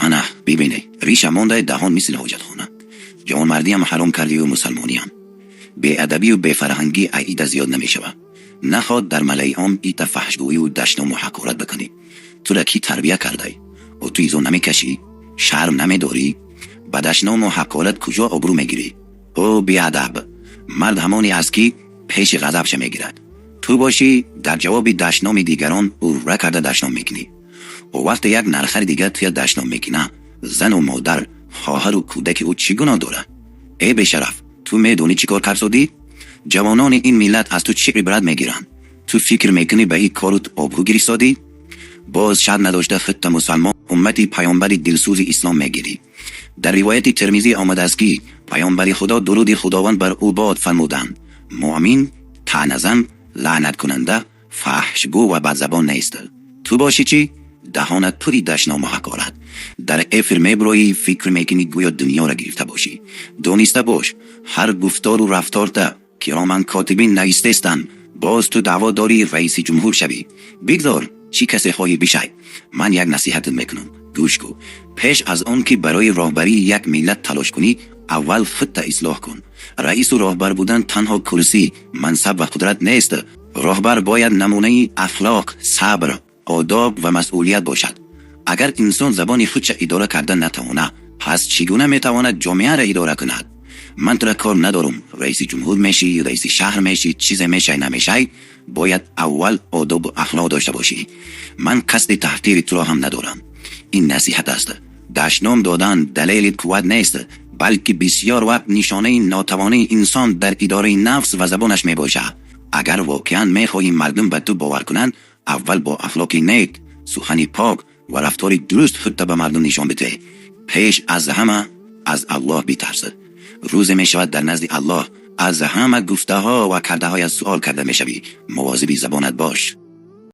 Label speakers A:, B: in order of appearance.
A: Ана бибине, риша мондаи, даҳон мисли ҳоҷатхона. Ҷавонмардиам ҳаром кардию мусалмониам. Беадабию бефарҳангӣ аида зиёд намешавад. Наход дар малаи ом ита фаҳшгӯию дашному ҳақорат бикунӣ. Тура кӣ тарбия кардай? О, ту изо намекашӣ? Шарм намедорӣ? Ба дашному ҳақорат куҷо обрӯ мегирӣ? О беадаб, мард ҳамоне аст, ки пеши ғазабша мегирад. Ту бошӣ, дар ҷавоби дашноми дигарон урра карда дашном мекунӣ. О, вақте як нархари дигар туя дашном мекуна, зану модар, хоҳару кӯдаки ӯ чӣ гуноҳ дорад? Э бешараф, ту медонӣ, чӣ кор карсодӣ? Ҷавонони ин миллат аз ту чӣ ибрат мегиранд? Ту фикр мекунӣ, ба ин корут обрӯ гирифтодӣ? Боз шарм надошта худта мусалмон, уммати паёмбари дилсӯзи ислом мегирӣ. Дар ривояти Термизӣ омадааст, ки паёмбари Худо, дуруди Худованд бар ӯ бод, фармуданд: «Муъмин таъназан, лаънаткунанда, фаҳшгӯ ва бадзабон нест». Ту бошӣ чӣ? Даҳонат пури дашному ҳақорат. Дар эфир меброӣ, фикр мекунӣ, гӯё дунёро гирифта бошӣ. Дониста бош, ҳар гуфтору рафторта кироман котибин навистестанд. Боз ту даъво дорӣ раиси ҷумҳур шавӣ. Бигзор чӣ касе хоҳӣ бишай. Ман як насиҳатат мекунам, гӯш кун. Пеш аз он ки барои роҳбарии як миллат талош кунӣ, аввал худта ислоҳ кун. Раису роҳбар будан танҳо курсӣ, мансаб ва қудрат нест. Роҳбар бояд намунаи ахлоқ, сабр, одоб ва масъулият бошад. Агар инсон забони худша идора карда натавона, пас чӣ гуна метавонад ҷомеаро идора кунад? Ман тура кор надорум, раиси ҷумҳур мешӣ, раиси шаҳр мешӣ, чизе мешай, намешай, бояд аввал одобу ахлоқ дошта бошӣ. Ман қасди таҳқири туро ҳам надорам, ин насиҳат аст. Дашном додан далели қувват нест, балки бисёр вақт нишонаи нотавонии инсон дар идораи нафс ва забонаш мебошад. Агар воқеан мехоҳӣ мардум ба ту бовар кунанд, аввал бо ахлоқи нек, сухани пок ва рафтори дуруст худта ба мардум нишон бидеҳ. Пеш аз ҳама аз Аллоҳ битарс. Рӯзе мешавад, дар назди Аллоҳ аз ҳама гуфтаҳо ва кардаҳоят суол карда мешавӣ. Мувозиби забонат бош.